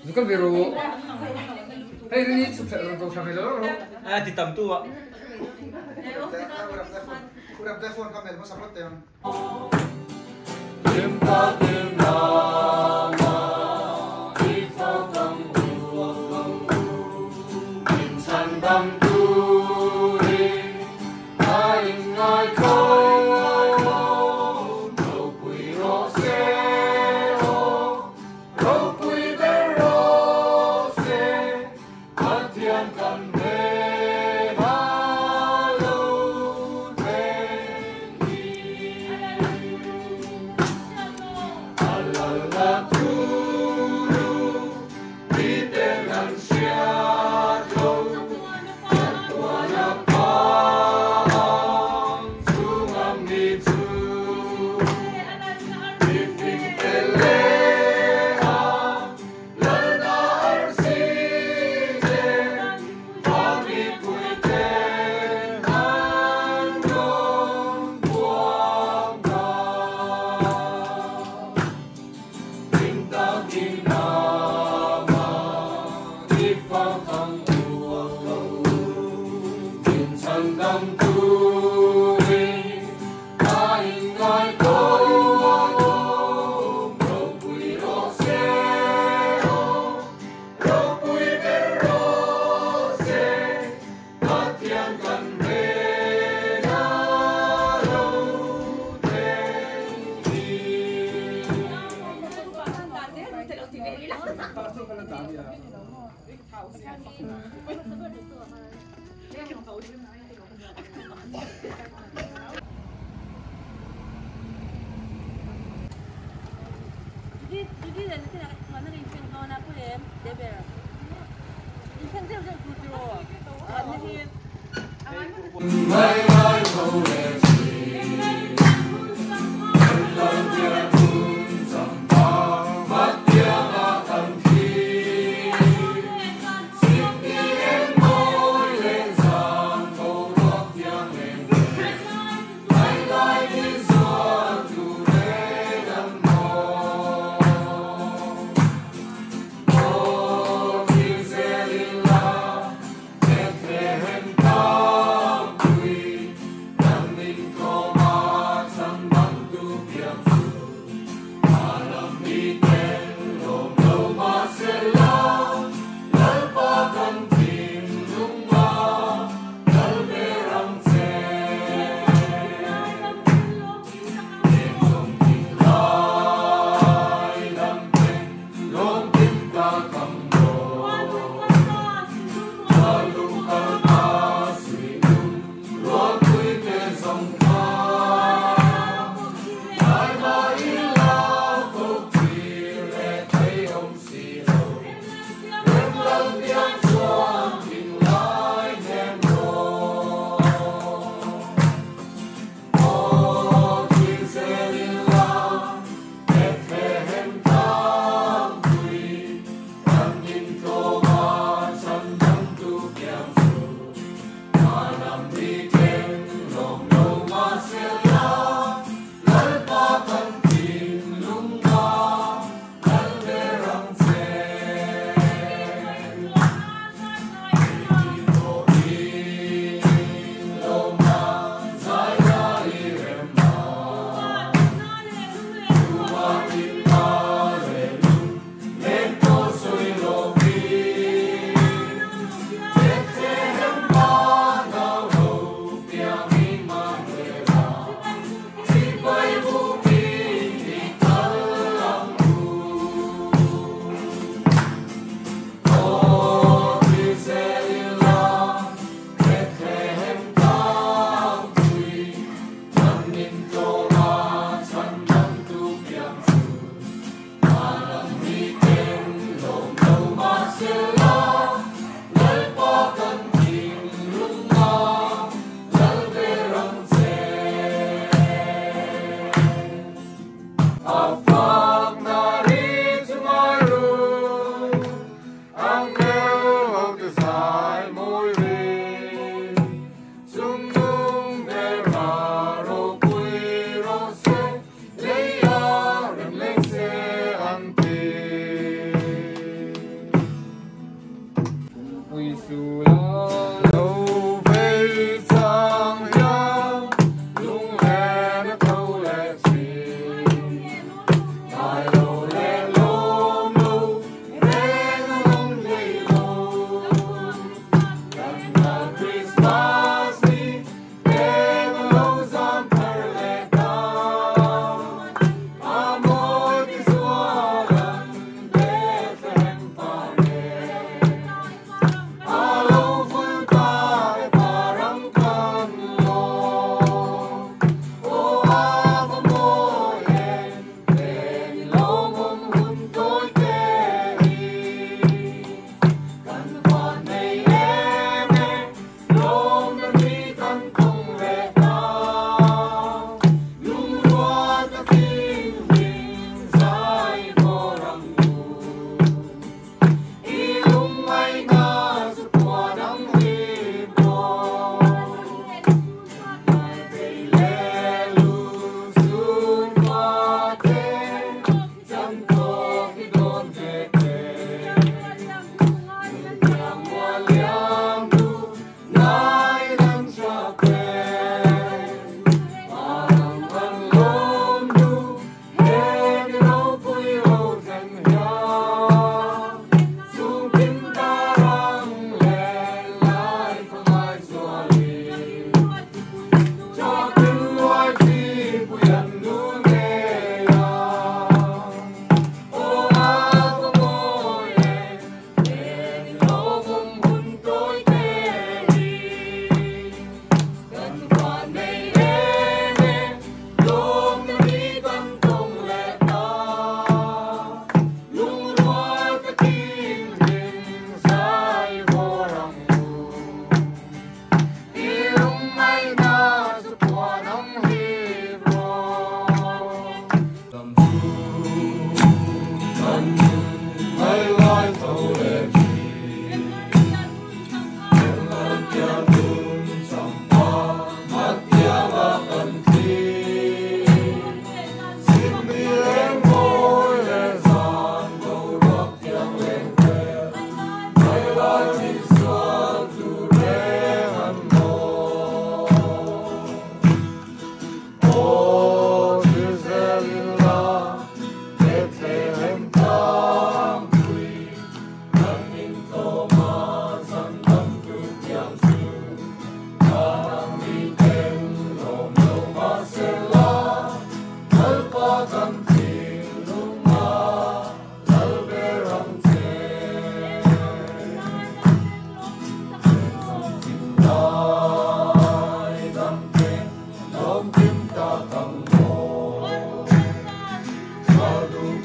Zu kal ve rawh. Hei rini chhuk thla ko thla ve lo ro. A ti tam tu ah.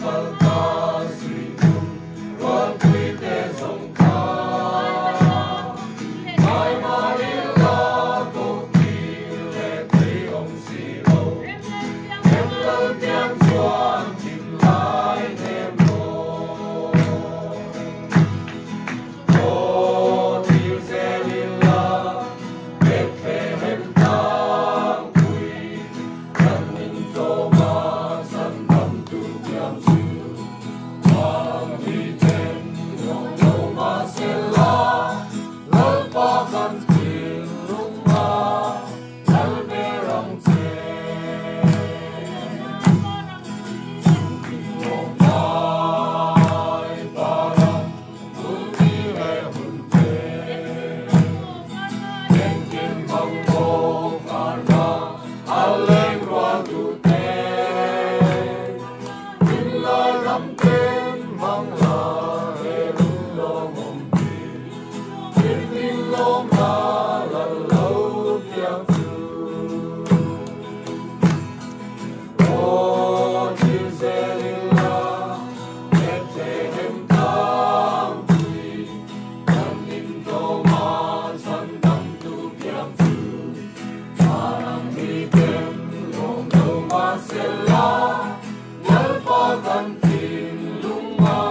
Kal ta zui tum rualpuite zawng kha. Ngai mah ila pawh tir leh thei awm si lo, Rem lal piang chuan thinlai hnem rawh. Aw thlir zel ila Bethlehem tlangpui, kan intlawma chhandamtu piang chu. Mahni ten lawm lo mahsela, Lalpa kan thinlung a lal ber ang che. Chhungtin lawm lai paran bulni leh hun te, engkim bang bawk arna a leng rual duh te. Thinlai ram ten mang la he hun lawmawm hi, thinlin lawm la lal lo piang chu. Aw thlir zel ila Bethlehem tlangpui, kan intlawma chhandamtu piang chu. Chhan mi ten lawm lo mahsela, Lalpa kan thinlung a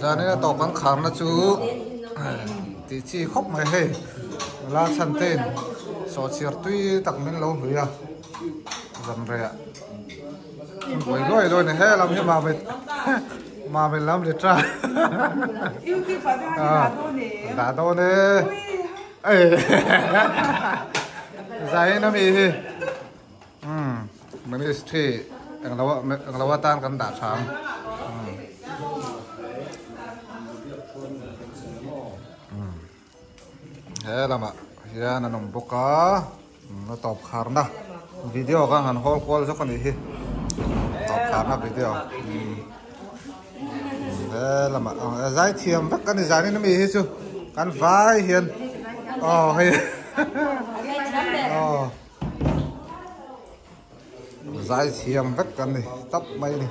Zanin a tawp kan kharna chu tih chi khawp mai hei nula chhan te in sawhchhiar tui tak min lo hlui a zan reh ah buai luai luai a ni he lam hi mamit mamit lam ri ta dah dawn e zain ami hi. Umm ministry englo englo atan kan dah tha ang umm he lamah hian an awm bawk a a tawp kharna video kha han hawl kual zawk a nih hi tawp kharna video umm he lamah zai thiam vek a ni zanin ami hi chu kan vai hian aw hei aw. Zai thiam vek kan ni tap mai a ni.